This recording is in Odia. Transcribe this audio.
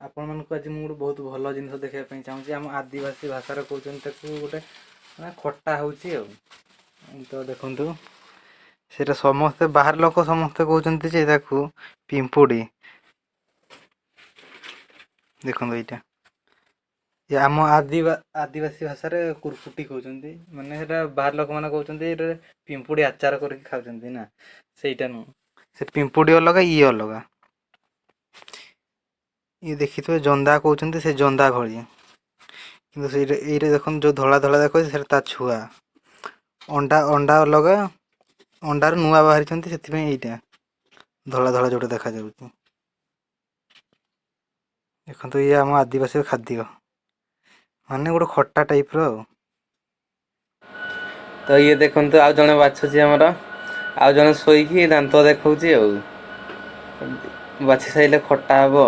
ଆପଣମାନଙ୍କୁ ଆଜି ମୁଁ ଗୋଟେ ବହୁତ ଭଲ ଜିନିଷ ଦେଖାଇବା ପାଇଁ ଚାହୁଁଛି। ଆମ ଆଦିବାସୀ ଭାଷାରେ କହୁଛନ୍ତି ତାକୁ, ଗୋଟେ ମାନେ ଖଟା ହେଉଛି ଆଉ। ତ ଦେଖନ୍ତୁ, ସେଇଟା ସମସ୍ତେ ବାହାର ଲୋକ ସମସ୍ତେ କହୁଛନ୍ତି ଯେ ତାକୁ ପିମ୍ପୁଡ଼ି। ଦେଖନ୍ତୁ, ଏଇଟା ଏ ଆମ ଆଦିବାସୀ ଭାଷାରେ କୁରକୁଟି କହୁଛନ୍ତି। ମାନେ ସେଇଟା ବାହାର ଲୋକମାନେ କହୁଛନ୍ତି ଏଇଟା ପିମ୍ପୁଡ଼ି ଆଚାର କରିକି ଖାଉଛନ୍ତି ନା। ସେଇଟା ନୁହଁ, ସେ ପିମ୍ପୁଡ଼ି ଅଲଗା, ଇଏ ଅଲଗା। ଇଏ ଦେଖିଥିବେ, ଜନ୍ଦା କହୁଛନ୍ତି, ସେ ଜନ୍ଦା ଭଳି। କିନ୍ତୁ ସେଇଟା, ଏଇଟା ଦେଖନ୍ତୁ, ଯେଉଁ ଧଳା ଧଳା ଦେଖାଉଛି, ସେଇଟା ତା ଛୁଆ। ଅଣ୍ଡା ଅଣ୍ଡା ଅଲଗା, ଅଣ୍ଡାରୁ ନୂଆ ବାହାରିଛନ୍ତି, ସେଥିପାଇଁ ଏଇଟା ଧଳା ଧଳା ଯେଉଁଟା ଦେଖାଯାଉଛି। ଦେଖନ୍ତୁ, ଇଏ ଆମ ଆଦିବାସୀ ଖାଦ୍ୟ, ମାନେ ଗୋଟେ ଖଟା ଟାଇପ୍ର ଆଉ। ତ ଇଏ ଦେଖନ୍ତୁ, ଆଉ ଜଣେ ବାଛୁଛି ଆମର, ଆଉ ଜଣେ ଶୋଇକି ଦାନ୍ତ ଦେଖାଉଛି। ଆଉ ବାଛି ସାରିଲେ ଖଟା ହବ।